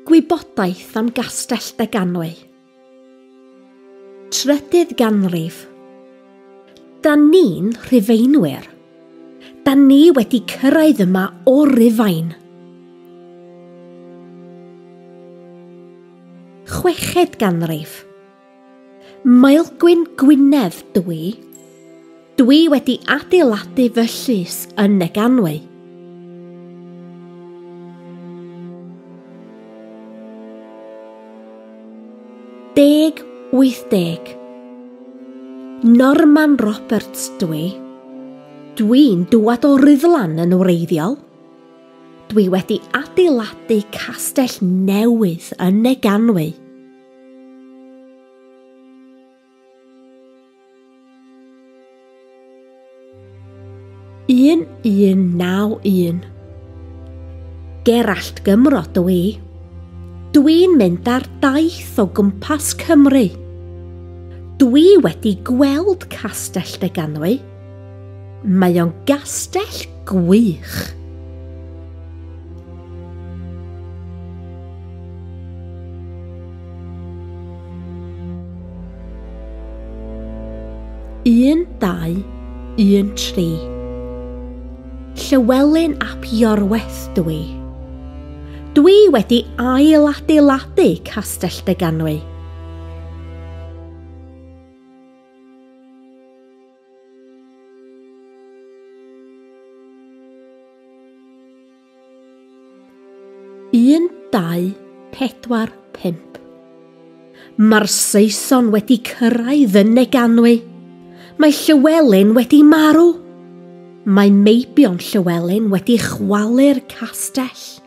Gwybodaeth am Gastell Deganwy. Trydydd ganrif. Da ni'n Rhufeinwyr. Da ni wedi cyrraedd yma o Rufain. Chweched ganrif. Maelgwyn Gwynedd dwi. Dwi wedi adeiladu fy llys yn Neganwy. Deg 80. Norman Roberts dwi. Dwi'n dŵad o Ruddlan yn wreiddiol. Dwi wedi adeiladu castell newydd yn Neganwy. 1191. Gerallt Gymro dw i. Dwi'n mynd ar daith o gwmpas Cymru. Dwi wedi gweld Castell Deganwy. Mae o'n gastell gwych. 1, 2, 1, 3. Llywelyn ap Iorwerth dw i. Dwi wedi ail-adeiladu Castell Deganwy. 1, 2, 4, 5. Mae'r Saeson wedi cyrraedd yn Neganwy. Mae Llywelyn wedi marw. Mae meibion Llywelyn wedi chwalu'r castell.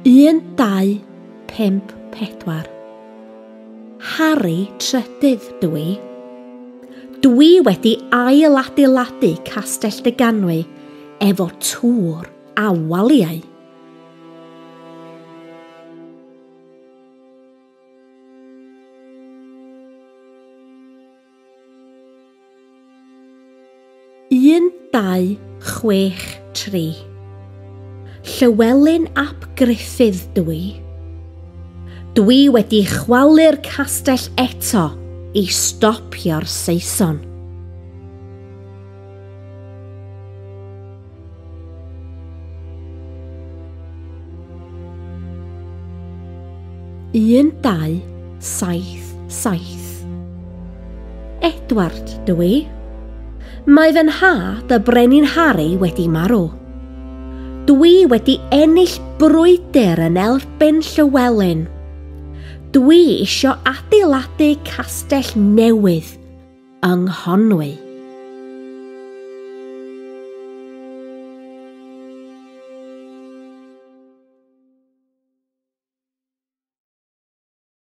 1, 2, 5, 4. Harri Trydydd dw i. Dwi wedi ail-adeiladu Castell Deganwy efo tŵr a waliau. 1, 2, 6, 3. Llywelyn ap Gruffydd dw i. Dwi wedi chwalu'r castell eto i stopio'r Saeson. 1, 2, 7, 7. Edward dw i. Mae fy nhad, y Brenin Harri, wedi marw. Dwi wedi ennill brwydr yn erbyn Llywelyn. Dwi isio adeiladu castell newydd yng Nghonwy.